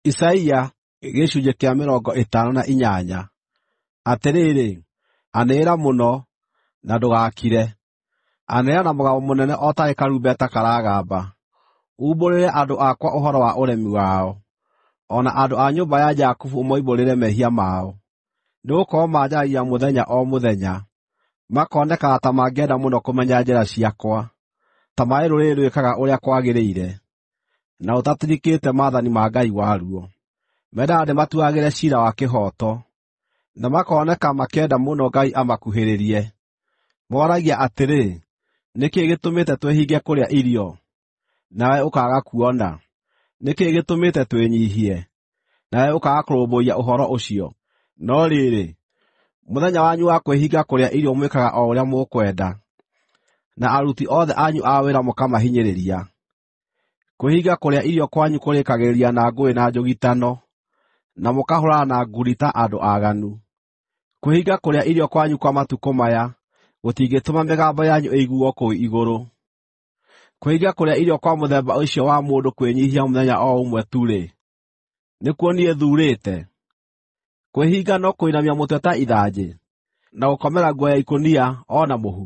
Isaia 58. Atĩrĩrĩ, anĩrĩra mũno, na ndũgakire; anĩrĩra na mũgambo mũnene o taarĩ karumbeta karagamba, umbũrĩre andũ akwa ũhoro wa ũremi wao, o na andũ a nyũmba ya Jakubu ũmoimbũrĩre mehia mao. Nĩgũkorwo manjaragia mũthenya o mũthenya, makonekaga ta mangĩenda mũno kũmenya njĩra ciakwa, ta marĩ rũrĩrĩ rwĩkaga ũrĩa kwagĩrĩire, na rũtatirikĩte maathani ma Ngai waruo. Mendaga ndĩmatuagĩre ciira wa kĩhooto, na makoneka makĩenda mũno Ngai amakuhĩrĩrie. Moragia atĩrĩ, “Nĩ kĩĩ gĩtũmĩte twĩhinge kũrĩa irio, nawe ũkaaga kuona? Nĩ kĩĩ gĩtũmĩte twĩnyiihie, nawe ũkaaga kũrũmbũiya ũhoro ũcio?” No rĩrĩ, mũthenya wanyu wa kwĩhinga kũrĩa irio mwĩkaga o ũrĩa mũkwenda, na aruti othe anyu a wĩra mũkamahinyĩrĩria. Kwĩhinga kũrĩa irio kwanyu kũrĩĩkagĩrĩria na ngũĩ na njũgitano, na mũkahũũrana na ngundi ta andũ aaganu. Kwĩhinga kũrĩa irio kwanyu kwa matukũ maya gũtingĩtũma mĩgambo yanyu ĩiguo kũu igũrũ. Kwĩhinga kũrĩa irio kwa mũthemba ũcio wa mũndũ kwĩnyiihia mũthenya o ũmwe tu-rĩ, nĩkuo niĩ thuurĩte: Kwĩhinga no kũinamia mũtwe ta ithanjĩ, na gũkomera nguo ya ikũnia o na mũhu?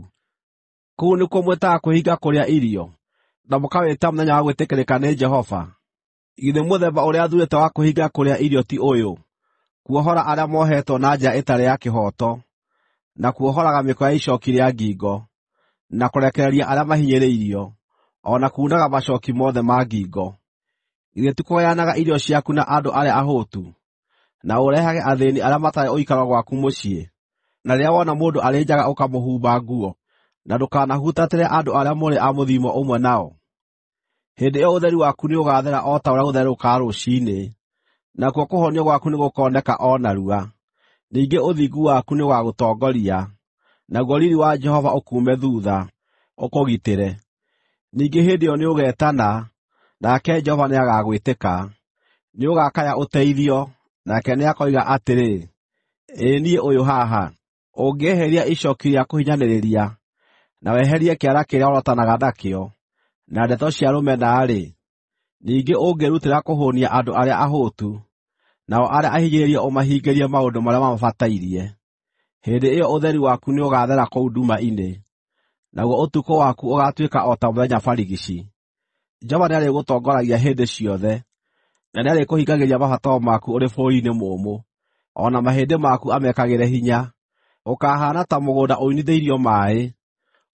Kũu nĩkuo mwĩtaga kwĩhinga kũrĩa irio, na mũkawĩta mũthenya wa gwĩtĩkĩrĩka nĩ Jehova? Githĩ mũthemba ũrĩa thuurĩte wa kwĩhinga kũrĩa irio ti ũyũ: kuohora arĩa mohetwo na njĩra ĩtarĩ ya kĩhooto, na kuohoraga mĩkwa ya icooki rĩa ngingo, na kũrekereria arĩa mahinyĩrĩirio, o na kuunaga macooki mothe ma ngingo? Githĩ ti kũgayanaga irio ciaku na andũ arĩa ahũtu, na ũrehage athĩĩni arĩa matarĩ ũikaro gwaku mũciĩ, na rĩrĩa wona mũndũ arĩ njaga ũkamũhumba nguo, na ndũkanahutatĩre andũ arĩa mũrĩ a mũthiimo ũmwe nao? Hĩndĩ ĩyo ũtheri waku nĩũgaathera o ta ũrĩa gũtherũrũkaga rũciinĩ, nakuo kũhonio gwaku nĩgũkoneka o narua; ningĩ ũthingu waku nĩũgagũtongoria, naguo riiri wa Jehova ũkuume thuutha, ũkũgitĩre. Ningĩ hĩndĩ ĩyo nĩũgetana, nake Jehova nĩagagwĩtĩka; nĩũgakaya ũteithio, nake nĩakoiga atĩrĩ, Ĩĩ niĩ ũyũ haha. Ũngĩeheria icooki rĩa kũhinyanĩrĩria, na weherie kĩara kĩrĩa worotanaga nakĩo, na ndeto cia rũmena-rĩ, ningĩ ũngĩĩrutĩra kũhũũnia andũ arĩa ahũtu, nao arĩa ahinyĩrĩrie ũmahingĩrie maũndũ marĩa mamabatairie, hĩndĩ ĩyo ũtheri waku nĩũgaathera kũu nduma-inĩ, naguo ũtukũ waku ũgaatuĩka o ta mũthenya barigici. Jehova nĩarĩgũtongoragia hĩndĩ ciothe, na nĩarĩkũhingagĩria mabataro maku ũrĩ bũrũri-inĩ mũũmũ, o na mahĩndĩ maku amekagĩre hinya. Ũkaahaana ta mũgũnda unithĩirio maaĩ,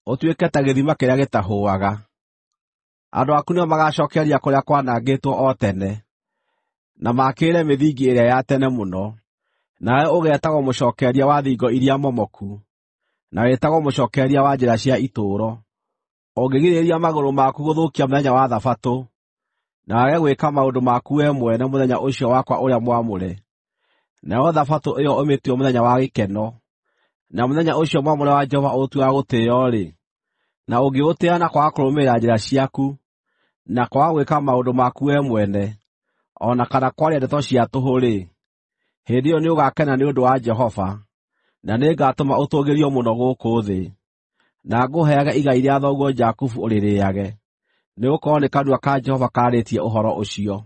ũtuĩke ta gĩthima kĩrĩa gĩtahũaga. Andũ aku nĩo magaacookereria kũrĩa kwanangĩtwo o tene, na maakĩrĩre mĩthingi ĩrĩa ya tene mũno. Nawe ũgeetagwo Mũcookereria wa Thingo iria Momoku, na wĩtagwo Mũcookereria wa Njĩra cia Itũũro. Ũngĩgirĩrĩria magũrũ maku gũthũkia mũthenya wa Thabatũ, na wage gwĩka maũndũ maku wee mwene mũthenya ũcio wakwa ũrĩa mwamũre, nayo Thabatũ ĩyo ũmĩtue mũthenya wa gĩkeno, na mũthenya ũcio mwamũre wa Jehova ũũtue wa gũtĩĩo-rĩ, na ũngĩũtĩĩa na kwaga kũrũmĩrĩra njĩra ciaku, na kwaga gwĩka maũndũ maku wee mwene, o na kana kwaria ndeto cia tũhũ-rĩ, hĩndĩ ĩyo nĩũgakena nĩ ũndũ wa Jehova, na nĩngatũma ũtũũgĩrio mũno gũkũ thĩ, na ngũheage igai rĩa thoguo Jakubu ũrĩrĩĩage, nĩgũkorwo nĩ kanua ka Jehova kaarĩtie ũhoro ũcio.